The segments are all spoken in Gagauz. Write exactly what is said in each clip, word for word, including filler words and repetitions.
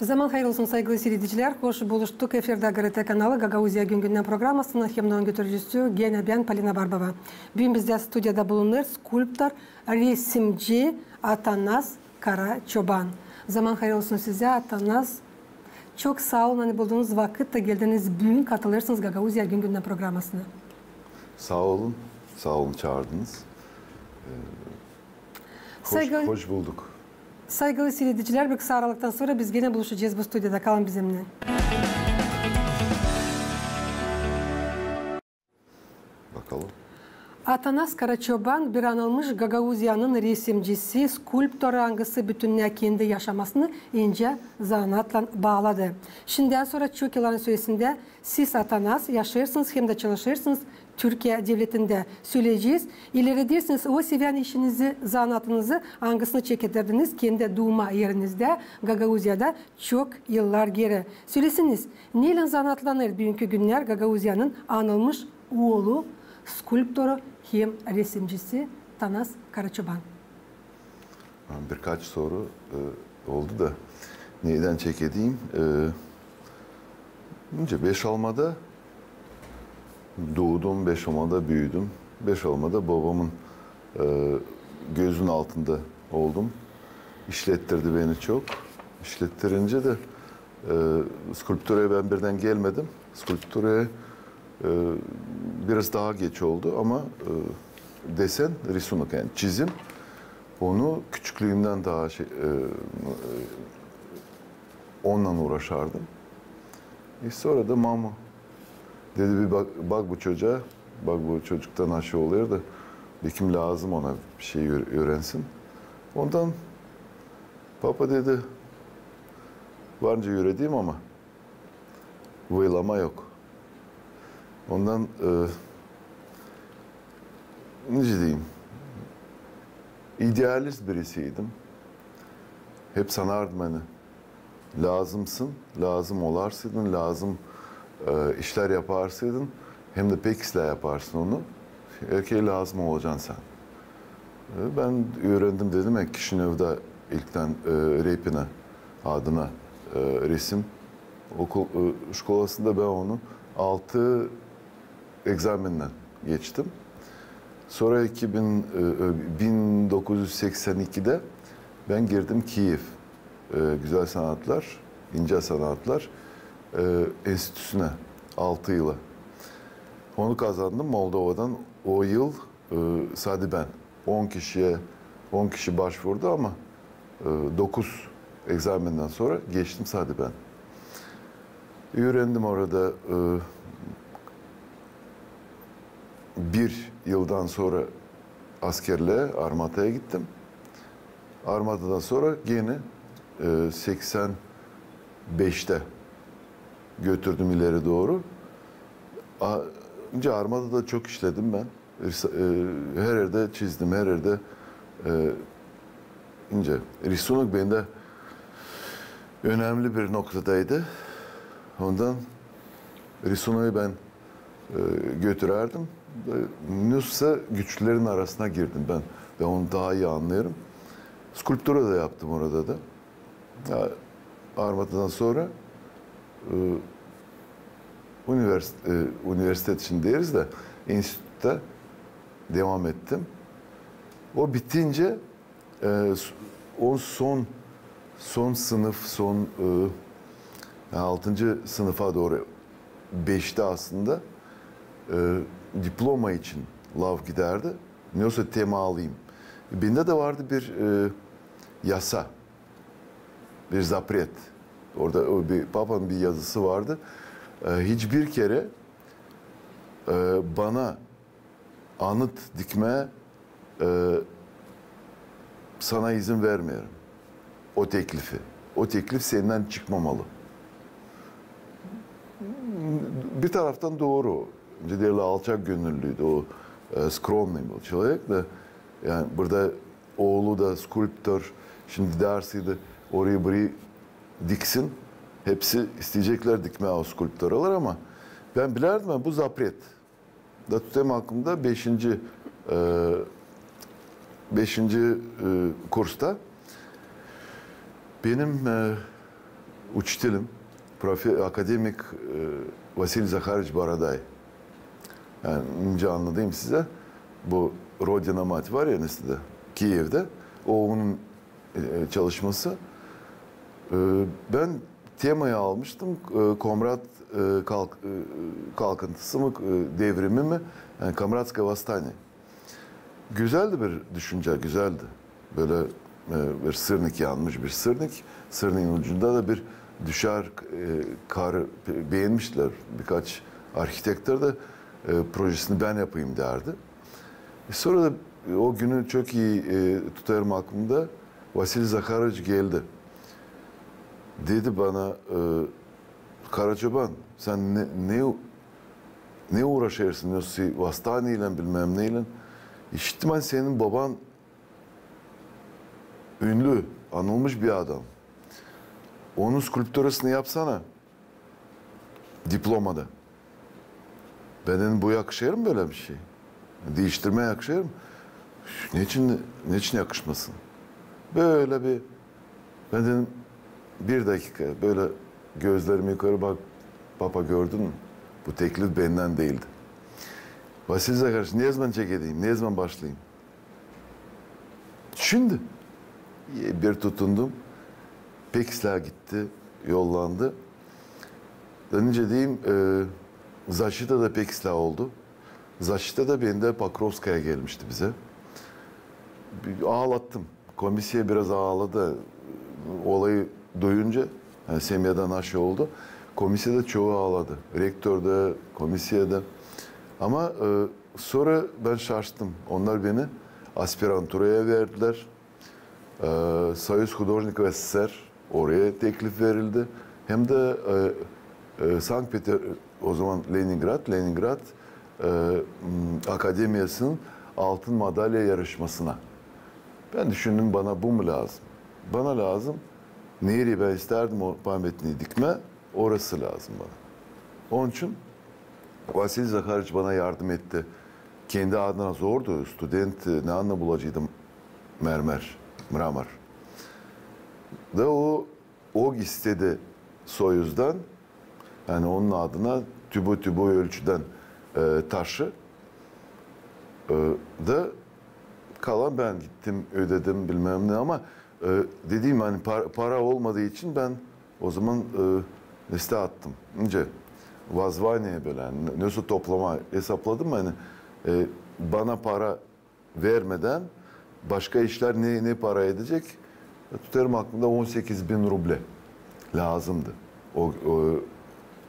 Zaman hayır olsun, saygılı siiredicilär. Hoş buluştuk. Efirdä GRT kanalı, Gagauziya gün-gündän programasının hem dä onun götürücüsü genä bän, Polina Barbova. Büün bizdä studiyada bulunêr skulptor, resimci Atanas Karaçoban. Zaman hayır olsun sizä, Atanas. Çok saa olun, ani buldunuz vakıt da geldiniz, büün katılêrsınız Gagauziya gün-gündän programasına. Saa olun, saa olun, çaardınız. Ee, hoş, Saygılı hoş bulduk. Saygılı siiredicilär, bir kısa aralıktan sora biz genä buluşacez bu studiyada. Kalın bizimnän. Bakalım. Atanas Karaçoban bir anılmış Gagauziyanın resimcisi, skulptoru, angısı bütünnä kendi yaşamasını incä zanaatlan baaladı. Şindän sora çok yılların süresindä siz, Atanas, yaşêêrsınız hem dä çalışêrsınız Türkiye devletindä. Söleyecez, ilerledersiniz o sevän işinizi, zanaatınızı, angısını çeketerdiniz kendi duuma erinizdä, Gagauziyada, çok yıllar geeri. Söleseniz, neylän zanaatlanêr büünkü günnär Gagauziyanın anılmış oolu, skulptoru hem resimcisi Atanas Karaçoban? Birkaç soru, e, oldu da, neydän çekedeyim? E, nicä, Beşalmada duudum, Beşalmada büüdüm. Beşalmada bobamın, e, gözünün altında oldum. İşlettirdi beni çok. İşlettirincä dä, e, skulpturaya bän birdän gelmedim. Skulpturaya, e, biraz taa geç oldu ama, e, desen, risunok, yani çizim, onu küçüklüümdän taa şey, e, e, onunnan uuraşardım. E, sora da mama dedi, bir bak, bak bu çocaa, bak bu çocukta ne şey olêr da, bekim lääzım ona bir şey üür-, üürensin. Ondan papa dedi, var nicä üüredeyim ama vıylama yok. Ondan, e, nicä deyim, idealist birisiydim. Hep sanardım, ani lääzımsın, lääzım olarsaydın, lääzım, e, işlär yaparsaydın, hem dä pek islää yaparsın onu, erkeä lääzım olacan sän. E, bän üürendim, dedim ya, Kişinövda ilktän, e, Repina adına, e, resim okul, e, şkolasında bän onu altı egzamendän geçtim. Sora iki bin, e, e, bin dokuz üz seksän ikidä bän girdim Kiyev, e, Gözäl Sanatlar, İncä Sanatlar, e, Enstitüsünä altı yıla. Onu kazandım Moldovadan o yıl, e, sade bän. On kişiyä, on kişi başvurdu ama, e, dokuz egzamendän sora geçtim sade bän. Üürendim orada, e, bir yıldan sora askerlää, armataya gittim. Armatadan sora genä, e, seksän beştä götürdüm ileri dooru. A, nicä armatada çok işledim bän. Risa-, e, her erdä çizdim, her erdä, e, nicä, risunok bendä önemli bir noktadaydı. Ondan risunoyu bän, e, götürärdim. E, nesoysa güçlülerin arasına girdim bän. Bän onu taa ii annêêrım. Skulptura da yaptım orada da. Ya, armatadan sora, e, univers-, e, universitet için deeriz dä, enstitütä devam ettim. O bitincä, e, s-, o son, son sınıf, son, e, altıncı sınıfa dooru, beştä aslında, e, diploma için laf gidärdi. Nesoysa tema alayım. Bendä dä vardı bir, e, yasa. Bir zapret. Orada o bir, papanın bir yazısı vardı. E, hiçbir kerä, e, bana anıt dikmää, e, sana izin vermeerim. O teklifi. O teklif sendän çıkmamalı. Bir taraftan dooru. Nicä deerlär, alçak gönüllüydü o, e, скромный был человек da. Yani burada oolu da skulptor, şindi deerseydi, orayı burayı diksin, hepsi isteyeceklär dikmää o skulpturalar, ama bän bilärdim, ani bu zapret. Da tutarım aklımda beşinci, e, beşinci, e, kursta benim, e, учителем, профе-, академик, e, Vasiliy Zaharıç Boroday. Yani, ince anlatayım size. Bu Rodina Mati var ya, nesä dä, Kievdä. O onun, e, çalışması. E, ben temayı almıştım, e, Komrat, e, kalk-, e, kalkıntısı mı, e, devrimi mi? Yani, Komratskoye vostaniye. Gözäldi bir düşüncä, gözäldi. Bölä, e, bir sırnik yanmış, bir sırnik. Sırniin ucunda da bir düşär, e, karı be-, beğenmiştilär. Birkaç arhitektor da, e, projesini bän yapayım därdi. E, sora da, e, o günü çok ii, e, tutarım aklımda. Vasiliy Zaharıç geldi. Dedi bana, e, "Karaçoban, sän ne, ne, ne uuraşêrsın, ne vostaniyeylän, bilmäm neylän? İşittim, ani senin boban ünlü, anılmış bir adam. Onun skulpturasını yapsana diplomada." Bän dedim, "Bu yakışêr mı bölä bir şey? Diiştirmää yakışêr mı? Neçin, neçin yakışmasın?" Bölä bir, bän dedim, "Bir dakika." Bölä gözlerimi yukarı bak, "Papa, gördün mü? Bu teklif bendän değildi." "Vasiliy Zaharıç, ne zaman çekeyim, ne zaman başlayım?" "Şindi." E, bir tutundum. Pek islää gitti, yollandı. Da nicä deyim, e, zaşita da pek islää oldu. Zaşita da bendä Pokrovskaya gelmişti bizä. Bir aalattım. Komisiya biraz aaladı. Olayı duyunca, yani, semyada naşey oldu. Komisiya da çoyu aaladı. Rektor da, komisiya da. Ama, e, sora bän şaştım. Onnar beni aspiranturaya verdilär. E, Союз художников СССР, oraya teklif verildi. Hem dä, e, e, Sankt Peter-, o zaman Leningrad, Leningrad, e, m, Akademiyasının altın madalya yarışmasına. Bän düşündüm, bana bu mu lääzım? Bana lääzım, nereyi bän istärdim o pametnii dikmää, orası lääzım bana. Onun için Vasiliy Zaharıç bana yardım etti. Kendi adına zordu, student, e, ne anna bulaceydı mermer, mramor. Da o, o istedi Soyuzdan, yani, onun adına tübü-tübü ölçüdän, e, taşı. E, da kalan bän gittim, ödedim, bilmäm ne, ama, e, dediim, ani, par-, para olmadıı için bän o zaman, e, liste attım. İnce воззвание bölä, ne-, nesoy toplamaa esapladım, ani, e, bana para vermedän başka işlär ne, ne para edecek? E, tutarım aklımda on sekiz bin ruble lääzımdı. O, o,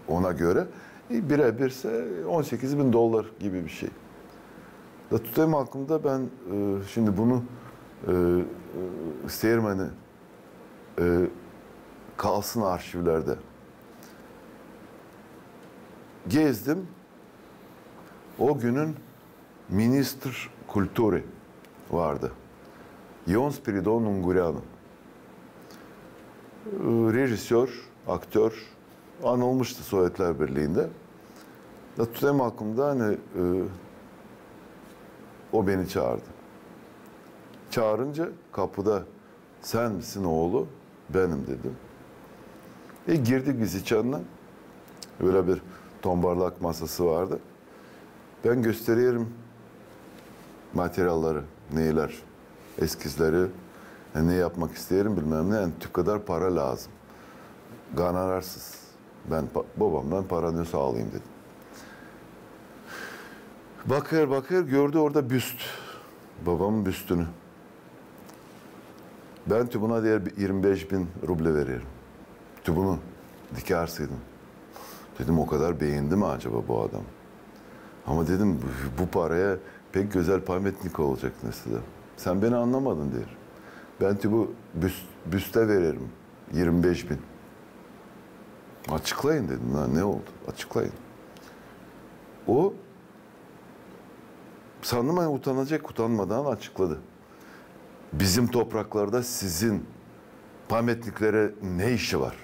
ona görä. E, birebir sä on sekiz bin dolar gibi bir şey. Da tutarım aklımda bän, e, şindi bunu, e, e, isteerim, ani, e, kalsın arşivlerdä. Gezdim. O günün ministr kulturı vardı. Ion Spiridon Ungureanu. E, rejissör, aktör, anılmıştı Sovetler Birliindä. Da tutarım aklımda, ani, e, o beni çaardı. Çaarınca kapuda "Sän misin oolu?" "Benim," dedim. E, girdik biz içännän. Ölä bir tombarlak masası vardı. Bän göstererim materialları, neylär, eskizleri, e, ne yapmak isteerim, bilmäm ne, ani tü kadar para lääzım. Gonorarsız. Bän pa-, bobamdan para nesoy alayım, dedim. Bakêr, bakêr, gördü orada büst. Bobamın büstünü. "Bän tü buna," deer, "irmi beş bin ruble vererim. Tü bunu dikärsiydin." Dedim, "O kadar beendi mi acaba bu adam?" Ama dedim, "Bu, bu paraya pek gözäl pametnik olacek nesoy da." "Sän beni annamadın," deer. "Bän tü bu büst-, büstä vererim irmi beş bin." "Açıklayın," dedim. "Ha, ne oldu? Açıklayın." O, sandım, ani utanacek, utanmadan açıkladı. "Bizim topraklarda sizin pametniklere ne işi var?"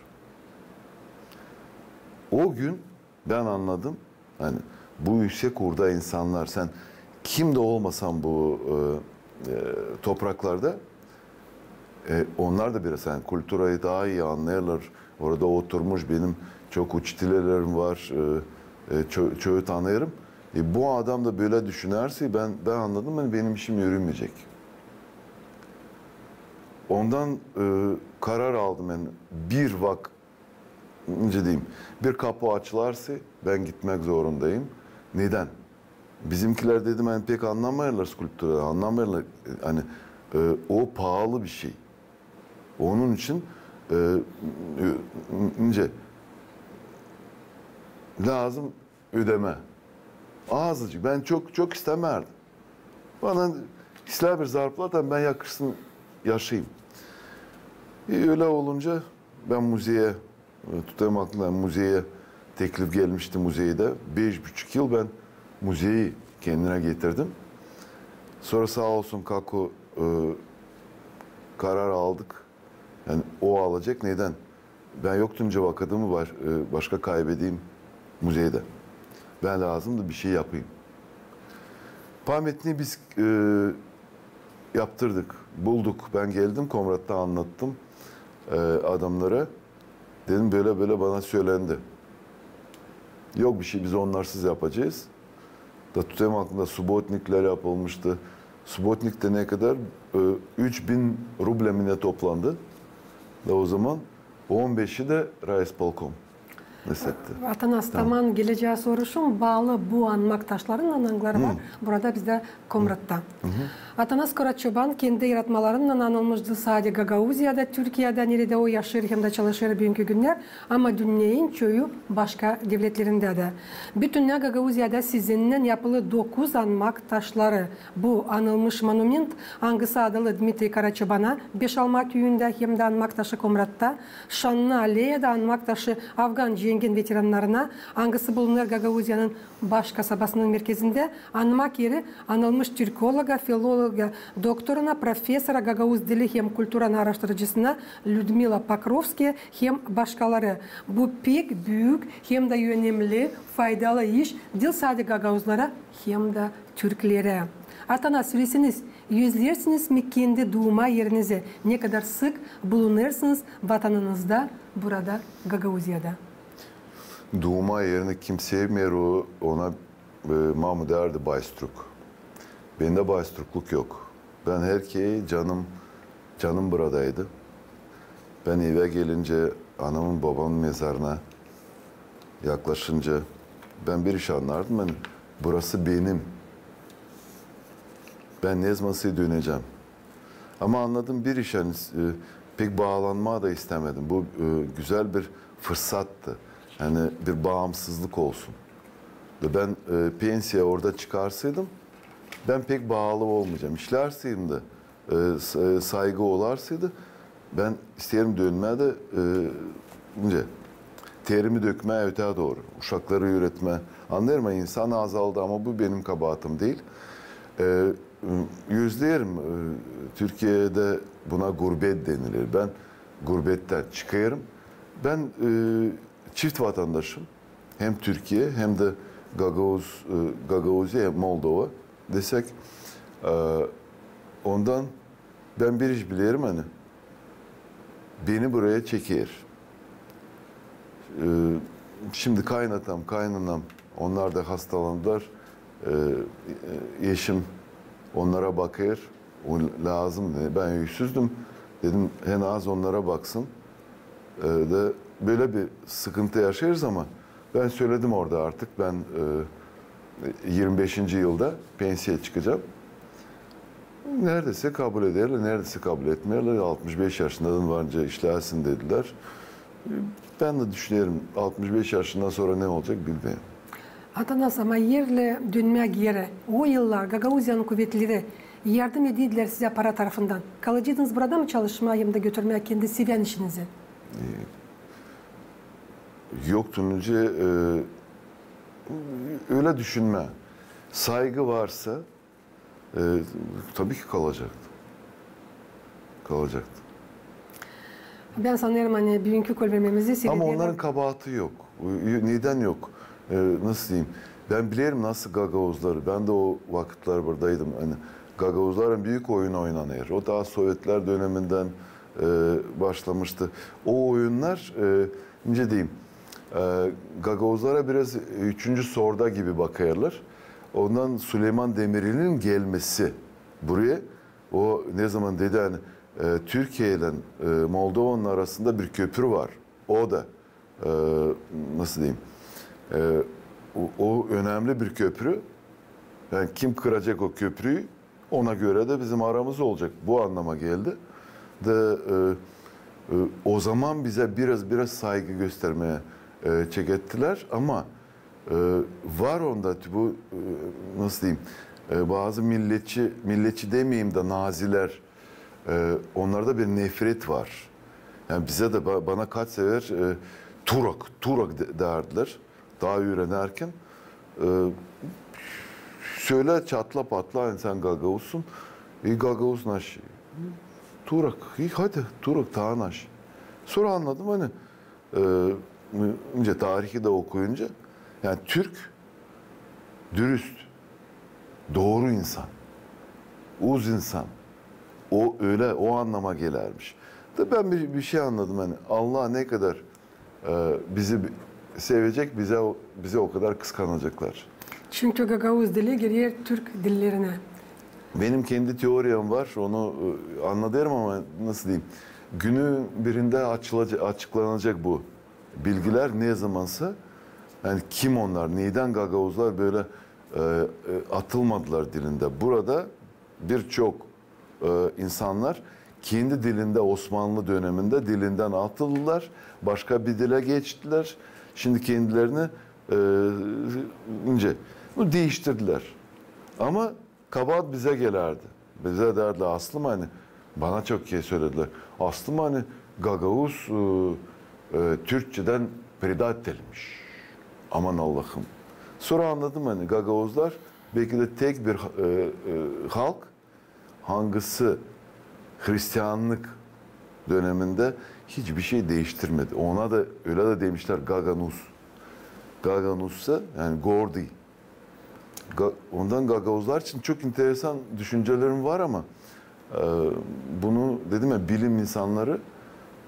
O gün bän annadım, ani bu üüsek uurda insannar, sän kim dä olmasan bu, e, e, topraklarda, e, onnar da biraz, ani, kulturayı taa ii annêêrlar, Orada oturmuş benim çok uçtilelerim var, e, e, ço- çoyu tanıyırım. E, bu adam da böyle düşünerse ben, ben anladım, yani benim işim yürümeyecek. Ondan e, karar aldım, yani bir vak, nicä deyim, bir kapu açılarsa ben gitmek zorundayım. Neden? Bizimkiler, dedim, hani pek anlamayırlar skulptura, anlamayırlar. Hani e, o paalı bir şey. Onun için e, e, nicä, lääzım ödemä. Azıcık. Ben çok çok istemärdim. Bana islää bir zarplata, ben yakışsın yaşayım. E, ölä olunca ben muzeyä, e, tutêrım aklımda, muzeyä teklif gelmişti muzeyde. Beş buçuk yıl ben muzeyi kendinä getirdim. Sora saa olsun Kako, e, karar aldık. Yani o alacek. Neden? Ben yoktu nicä vakıdımı baş- e, başka kaybedeyim muzeyde. Ben lääzımdı bir şey yapayım. Pametnii biz e, yaptırdık, bulduk. Ben geldim Komratta, annattım e, adamnara. Dedim, bölä-bölä bana sölendi. Yok bir şey, biz onnarsız yapacez. Da tutêrım aklımda, subotniklär yapılmıştı. Subotniktä ne kadar? E, üç bin rublä mi ne toplandı. Da o zaman on beşi dä raispolkom nasipti. Atanas, taman gelecää soruşum baalı bu anmak taşlarınnan, angıları var burada bizdä Komratta. Atanas Koraçoban kendi yaratmalarınnan anılmış diil sade Gagauziyada, Türkiyedä, neredä o yaşêêr hem dä çalışêr büünkü günnär, ama dünneyin çoyu başka devletlerindä dä. Bütünnä Gagauziyada sizinnän yapılı dokuz anmak taşları. Bu anılmış monument, angısı adalı Dmitriy Koraçobana, Beşalma küüyündä, hem dä anmak taşı Komratta, şannı aleyada anmak taşı afgan cengin veterannarına, angısı bulunêr Gagauziyanın baş kasabasının merkezindä, anmak eri anılmış türkologa, filologa doktoruna, professora, gagauz dili hem kulturanın aaraştırıcısına Lüdmila Pokrovskaya hem başkaları. Bu pek büük hem dä önemli, faydalı iş diil sade gagauzlara hem dä türklerä. Atanas, söleseniz, özlersiniz mi kendi duuma erinizi? Ne kadar sık bulunêrsınız vatanınızda, burada, Gagauziyada? Duuma erini kim sevmeer, o, ona e, mamu deerdi baystruk. Bendä baystrukluk yok. Ben herkey canım, canım buradaydı. Ben evä gelincä, anamın, babamın mezarına yaklaşınca ben bir iş annardım, yani burası benim. Ben ne zaman dönecäm? Ama annadım bir iş, yani e, pek baalanmaa da istämedim. Bu e, gözäl bir fırsattı. Yani bir baamsızlık olsun. Da ben e, pensiya orada çıkarsaydım, ben pek baalı olmayacam. İşlärseydim dä, e, s- e, saygı olarsaydı, ben isteerim dönmää dä e, nicä, terimi dökmää ötää dooru. Uşakları üüretmää. Annêêrım, insan azaldı, ama bu benim kabaatım diil. E, Gözleerim, e, Türkiyedä buna gurbet deniler. Ben gurbettän çıkêrım. Ben e, çift vatandaşım. Hem Türkiye, hem dä Gagauz, e, Gagauziya, hem Moldova desäk. E, ondan ben bir iş bilerim, hani beni buraya çeker. E, Şimdi kaynatam, kaynanam, onnar da hastalandılar. E, e, eşim onnara bakêr. O lääzım. Ben öksüzdüm. Dedim, en az onnara baksın. E, da bölä bir sıkıntı yaşêêrız, ama ben söledim orada artık, ben e, irmi beşinci yılda pensiya çıkacam. Neredäsä kabul ederlär, neredäsä kabul etmeerlär. Altmış beş yaşındadan varınca işläsin dedilär. Ben dä düşünerim, altmış beş yaşından sora ne olacak, bilmeerim. Atanas, ama erlä dönmää geeri, o yıllar Gagauziyanın kuvetleri yardım edeydilär sizä para tarafından, kalacaydınız burada mı çalışmaa hem dä götürmää kendi sevän işinizi? E, Yoktu nicä e, ölä düşünmää. Saygı varsa, e, tabii ki kalacaktım. Kalacaktım. Ben sanêrım, hani büünkü körüşmämizi seyrederlär. Ama onnarın kabaatı yok. Neden yok? E, nasıl deyim? Ben bilerim nasıl gagauzları. Ben dä o vakıtlar buradaydım. Hani gagauzların büük oyunu oynanêr. O taa sovetlär dönemindän e, başlamıştı. O oyunnar, e, nicä deyim, e, gagauzlara biraz üçüncü sorda gibi bakêrlar. Ondan Süleyman Demirel'in gelmesi buraya, o nezaman dedi, ani, e, Türkiyeylän, e, Moldovanın arasında bir köprü var. O da, e, nasıl deyim, e, o, o önemli bir köprü. Yani kim kıracek o köprüyü, ona görä dä bizim aramız olacak. Bu annama geldi. Da, e, e, o zaman bizä biraz, biraz saygı göstermää, e, çekettilär. Ama, e, var onda bu, e, nasıl deyim, e, bazı milletçi, milletçi demeyim dä nazilär, e, onnarda bir nefret var. Yani bizä dä, ba-, bana kaç sefer, e, Turak, Turak de-, därdilär. Taa üürenärkän, e, sölä çatla patla, ani sän gagauzsun. E, gagauz naşı. Turak, e, hadi, Turak, taa naşı. Sora annadım, ani, e, nicä tarihi dä okuyunca, yani türk, dürüst, dooru insan, uz insan. O ölä, o annama gelärmiş. Da bän bir, bir şey annadım, ani Allah ne kadar e, bizi bi-, sevecek, bizä o, bizi o kadar kıskanaceklar. Çünkü gagauz dili girer türk dillerinä. Benim kendi teoriyam var, onu, e, annadêrım ama nasıl deyim, günün birindä açılaca-, açıklanacek bu bilgilär, nezamansa, yani kim onnar, neydän gagauzlar bölä, e, e, atılmadılar dilindä. Burada birçok e, insannar kendi dilindä Osmanlı dönemindä dilindän atıldılar, başka bir dilä geçtilär. Şindi kendilerini, e, nicä, bu, diiştirdilär. Ama kabaat bizä gelärdi. Bizä därdilär, Aslım, ani, bana çok kerä söledilär, Aslım, ani, gagauz, e, e, türkçedän предательmiş. Aman Allahım. Sora annadım, ani gagauzlar belki dä tek bir, e, e, halk, angısı hristiannık dönemindä hiçbir şey diiştirmedi. Ona da ölä dä demişlär gaganuz. Gaganuz sa, yani гордый. Ga-, ondan gagauzlar için çok enteresan düşüncelerim var ama, e, bunu dedim ya, bilim insannarı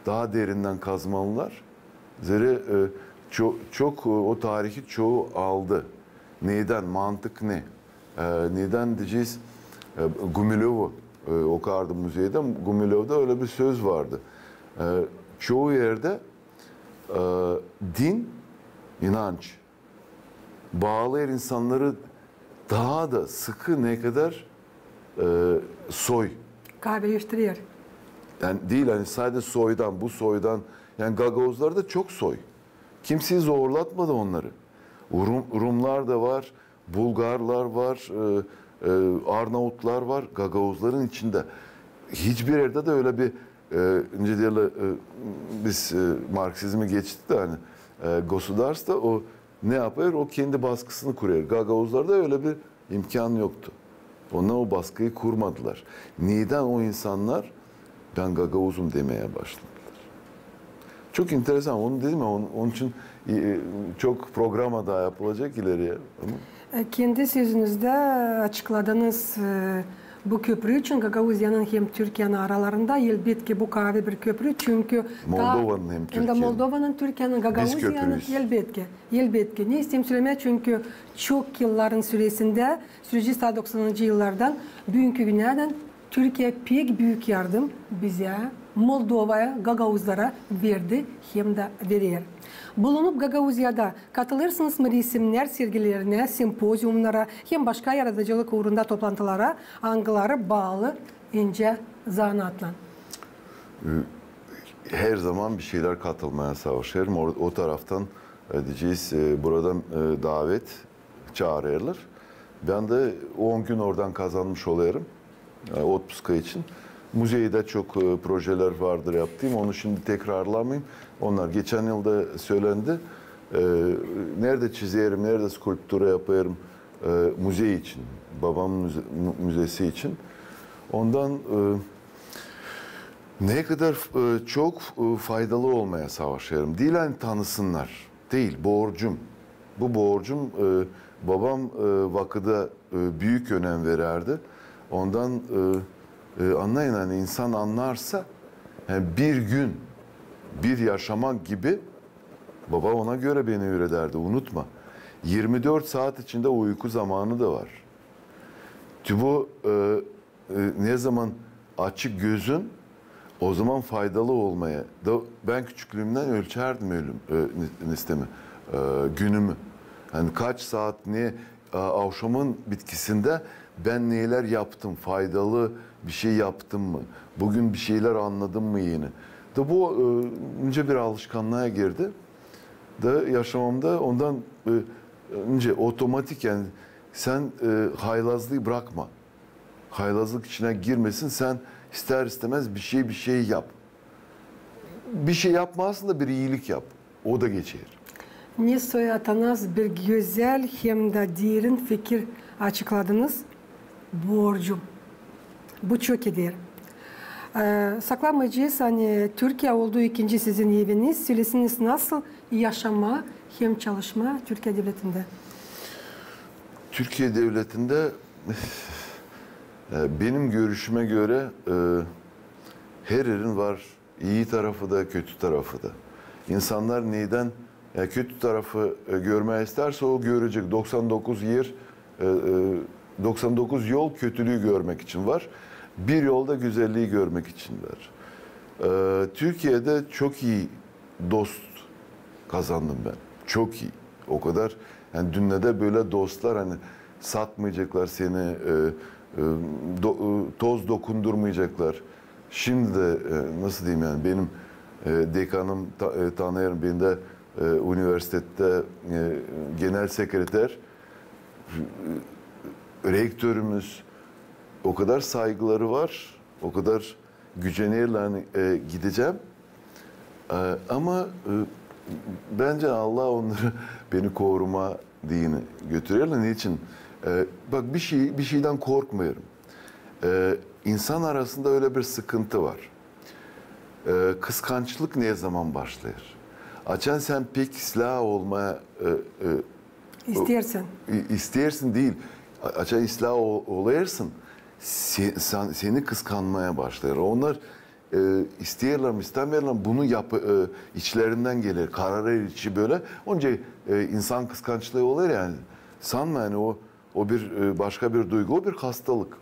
taa derindän kazmalılar. Zerä, e, ço-, çok, e, o tarihi çoyu aldı. Neydän, mantık ne? E, neydän deyecez, e, Gumilövü, e, okardım muzeydä. Gumilövdä ölä bir söz vardı. E, çoyu erdä, e, din, inanç baalêêr insannarı taa da sıkı, ne kadar, e, soy. Kaabeleştirer. Yani diil, ani sade soydan, bu soydan. Yani gagauzlarda çok soy. Kimseyi zorlatmadı onnarı. Rum-, rumlar da var, bulgarlar var, e, e, arnavutlar var gagauzların içindä. Hiçbir erdä dä ölä bir, e, nicä deerlär, e, biz, e, marksizmi geçtik dä, ani, e, государство o ne yapêr? O kendi baskısını kurêr. Gagauzlarda ölä bir imkan yoktu. Onnar o baskıyı kurmadılar. Neydän o insannar bän gagauzum demeyä başladılar? Çok enteresan. Onu dedim ya, onun, onun için, e, e, çok programa taa yapılacek ileriye. Ama E, kendi sözünüzdä açıkladınız, e, bu köprü için Gagauziyanın hem Türkiyanın aralarında, elbetki, bu kaavi bir köprü, çünkü ta-, Moldovanın hem hem dä Türkiyanın. Moldovanın, Türkiyanın, Gagauziyanın, elbetki, elbetki. Ne isteerim sölemää, çünkü çok yılların süresindä, süreci taa doksanıncı yıllardan büünkü günnärdän Türkiya pek büük yardım bizä, Moldovaya, gagauzlara verdi hem dä verer. Bulunup Gagauziyada katılêrsınız mı resimnär sergilerinä, simpoziumnara hem başka yaradıcılık uurunda toplantılara, angıları baalı incä zanaatlan? Her zaman bir şeylär katılmaya savaşêrım. O, o taraftan, e, deyecez, e, buradan, e, davet çaarêrlar. Bän dä on gün oradan kazanmış olêrım, e, otpuska için. Muzeydä çok, e, projelär vardır yaptığım. Onu şindi tekrarlamayım. Onnar geçän yıl da sölendi. E, neredä çizerim, neredä skulptura yapêrım, e, muzey için, babamın müze-, mu-, müzesi için. Ondan, e, ne kadar, e, çok, e, faydalı olmaya savaşêrım. Diil ani tanısınnar. Diil, borcum. Bu borcum, e, babam, e, vakıda, e, büük önem verärdi. Ondan, e, e, annayın, ani insan annarsa, Yani bir gün bir yaşamak gibi, baba ona göre beni üürederdi, unutma. Yirmi dört saat içinde uyku zamanı da var. Tübu, e, e, ne zaman açık gözün, o zaman faydalı olmaya. Da ben küçüklüğümden ölçerdim ölüm, e, ne, ne isteme, e, günümü. Yani kaç saat ne, e, avşamın bitkisinde ben neler yaptım, faydalı bir şey yaptım mı? Bugün bir şeyler anladım mı yeni? Da bu, e, ince bir alışkanlığa girdi. Da yaşamamda ondan, e, ince otomatik yani sen, e, haylazlığı bırakma. Haylazlık içine girmesin, sen ister istemez bir şey, bir şey yap. Bir şey yapmazsın da bir iyilik yap. O da geçer. Nestoy Atanas, bir gözäl hem dä derin fikir açıkladınız. Borcum. Bu çok eder. E, saklamayacez, ani Türkiya oldu ikinci sizin eviniz. Söleseniz, nasıl yaşamaa hem çalışmaa Türkiya devletindä? Türkiye devletinde, e, benim görüşüme göre, e, her yerin var iyi tarafı da, kötü tarafı da. İnsanlar neyden, e, kötü tarafı, e, görmää isterse, o görecek. Doksan dokuz yer, e, e, doksan dokuz yol kötülüğü görmek için var. Bir yol da güzelliği görmek için var. E, Türkiye'de çok iyi dost kazandım ben. Çok iyi. O kadar, yani dünnedä böyle dostlar, hani satmayacaklar seni, e, e, do- e, toz dokundurmayacaklar. Şimdi de, e, nasıl diyeyim yani, benim, e, dekanım ta- e, tanıyêrım, beni de, e, üniversitedä, e, genel sekreter, e, rektörümüz, o kadar saygıları var, o kadar gücenerlär, hani, e, gidecäm. E, ama, e, bence Allah onnarı beni korumaa deyni götürerlär. Neçin? E, bak, bir şey, bir şeydän korkmêêrım. E, insan arasında ölä bir sıkıntı var. E, kıskançlık ne zaman başlêêr? Açan sän pek islää olmaa, e, e, İsteersin. İ- isteersin diil. A- Açan islää o- olêrsın, se- san- seni kıskanmaa başlêêr. Onnar, e, isteerlär mi, istämeerlär mi, bunu yap- e, içlerindän geler, karar içi böyle. Onca, e, insan kıskançlıı olêr yani. Sanma yani o o bir, e, başka bir duygu, o bir hastalık.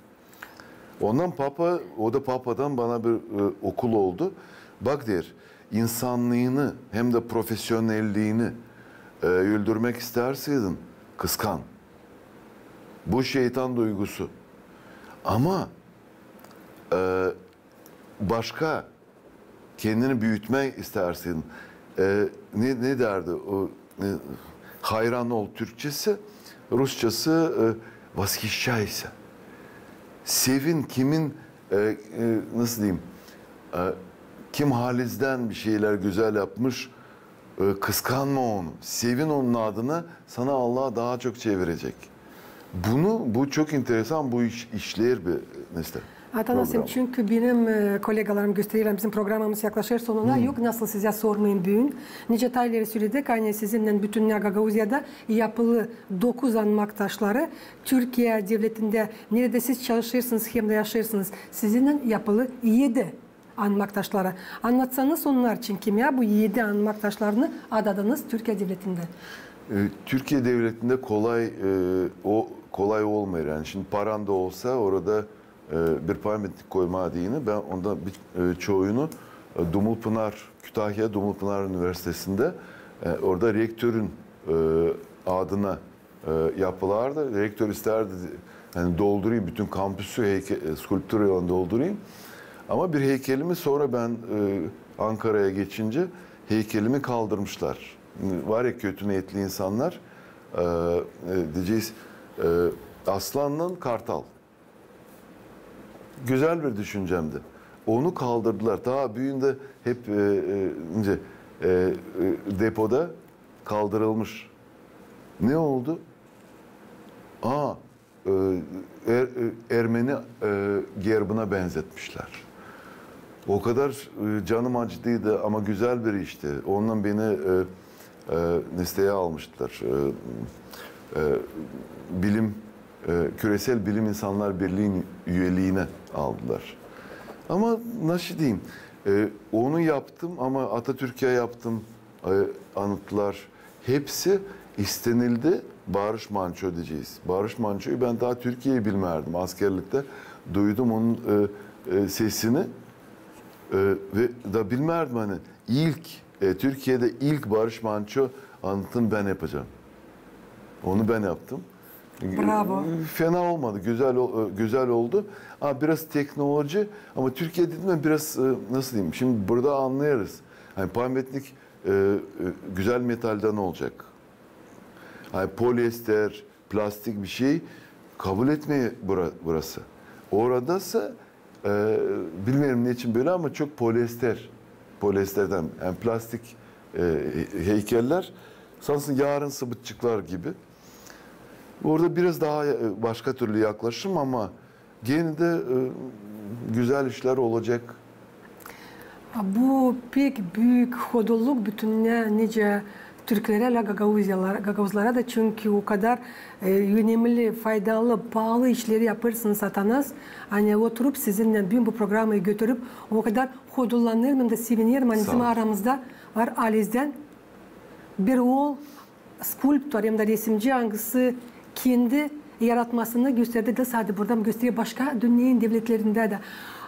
Ondan papa, o da papadan bana bir, e, okul oldu. Bak der, insannıını hem dä profesyonelliini, e, öldürmäk isteerseydin, kıskan. Bu şeytan duygusu. Ama, e, başka kendini büütmää isteerseydin, e, ne, ne derdi o, e, hayran ol Türkçesi, Rusçası, e, восхищайся. Sevin kimin, e, e, nasıl deyim, e, kim halizdän bir şeylär gözäl yapmış, e, kıskanma onu. Sevin onun adını, sana Allah taa çok çevirecek. Bunu, bu çok enteresan, bu iş, işleer bir, e, nesä, Atanasım, program. Çünkü benim, e, kolegalarım gösterer, bizim programamız yaklaşêr sonuna, yok nasıl sizä sormayım büün. Nicä taa ileri söledik, ani sizinnän bütün Gagauziyada yapılı dokuz anmak taşları. Türkiya devletindä, neredä siz çalışêrsınız hem dä yaşêêrsınız, sizinnän yapılı edi anmak taşları. Annatsanız onnar için, kimä bu edi anmak taşlarını adadınız Türkiya devletindä? E, Türkiye devletinde kolay, e, o kolay olmêêr. Yani şimdi paran da olsa orada, e, bir pamätnik koymaa deyni, bän onda bir, e, çoyunu, e, Dumlupınar, Kütahya Dumlupınar Üniversitesinde, e, orada rektörün, e, adına, e, yapılardı. Rektör istärdi, yani doldurayım bütün kampüsü heyke- e, skulpturaylan doldurayım. Ama bir heykelimi, sonra bän, e, Ankaraya geçince heykelimi kaldırmışlar. Var ya kötü niyetli insannar, e, e, deyecez, e, aslanlan kartal. Gözäl bir düşüncämdi. Onu kaldırdılar. Taa büün dä hep, e, e, nicä, e, e, depoda kaldırılmış. Ne oldu? Aa, e, er- e, Ermeni, e, gerbına benzetmişlär. O kadar, e, canım acıdıydı, ama gözäl bir işti. Ondan beni, e, e, listeye almıştılar. E, e, bilim, e, Küresel Bilim İnsanlar Birliği'nin üyeliğine aldılar. Ama nasıl deyim, E, onu yaptım ama Atatürk'e yaptım, e, anıtlar. Hepsi istenildi. Barış Manço deyecez. Barış Manço'yu ben taa Türkiyeyi bilmärdim. Askerliktä duydum onun, e, e, sesini. E, ve da bilmärdim, ani ilk, e, Türkiye'dä ilk Barış Manço anıtını ben yapacam. Onu ben yaptım. Bravo. E, fena olmadı, gözäl o-, e, gözäl oldu. Ama biraz tehnoloji, ama Türkiye dedim ya biraz, e, nasıl deyim, şindi burada annêêrız. Ani pamätnik, e, e, gözäl metaldan olacek. Ani poliester, plastik bir şey kabul etmeer bura-, burası. Oradasa, e, bilmeerim neçin bölä, ama çok poliester, poliesterdän, ani plastik, e, he-, heykeller, sansın yarın sıbıtçıklar gibi. Orada biraz taa, e, başka türlü yaklaşım, ama genä dä, e, gözäl işlär olacek. Bu pek büük hodulluk bütünnä nicä türklerä, lä gagauziyalar-, gagauzlara da, çünkü o kadar, e, önemli, faydalı, paalı işleri yapêrsınız, Atanas. Ani oturup sizinnän büün bu programayı götürüp, o kadar hodullanêrım hem dä sevinerim, ani bizim aramızda var Alezdän bir ool skulptor hem dä resimci, angısı kendi yaratmasını gösterdi da sade burada, ama gösterer başka dünnenin devletlerindä dä.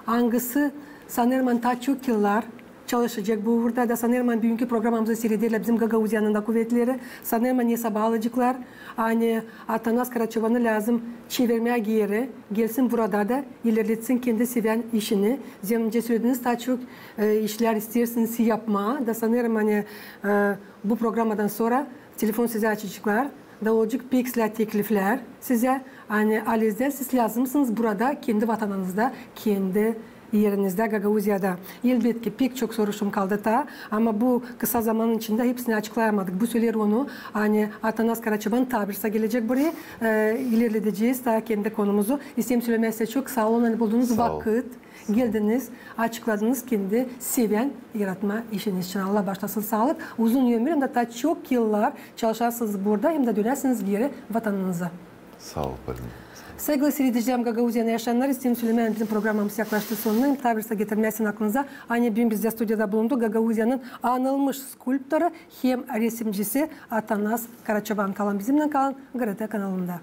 Angısı, sanêrım, ani taa çok yıllar çalışacek bu uurda da, sanêrım, ani büünkü programamızı siirederlär bizim Gagauziyanın da kuvetleri. Sanêrım, ani hesaba alaceklar, ani Atanas Karaçovanı lääzım çevirmää geeri, gelsin burada da ilerletsin kendi sevän işini. Zerä nicä sölediniz, taa çok, e, işlär isteersiniz yapmaa da, sanêrım, ani, e, bu programadan sora telefon sizä açaceklar da olacek pek islää tekliflär sizä, ani Alezdän siz lääzımsınız burada, kendi vatanınızda, kendi erinizdä, Gagauziyada. Elbetki, pek çok soruşum kaldı taa, ama bu kısa zamanın içindä hepsini açıklayamadık. Bu sefer onu, ani Atanas Karaçoban taa bir sıra gelecek buraya, e, ilerledecez taa kendi konumuzu. İsteerim sölemää sizä çok saa olun, ani buldunuz vakıt. Geldiniz, açıkladınız kendi sevän yaratma işiniz için. Allah baaşlasın, saalık, uzun ömür hem dä taa çok yıllar çalışasınız burada hem dä dönäsiniz geeri vatanınıza. Saa ol, Polina. Saygılı siiredicilerim, Gagauziyanın yaşayannarı, isteerim sölemää, bizim programamız yaklaştı sonuna. Hem taa bir sıra getirmää sizin aklınıza, ani büün bizdä studiyada bulundu Gagauziyanın anılmış skulptoru hem resimcisi Atanas Karaçoban. Kalın bizimnän, kalın GRT kanalında.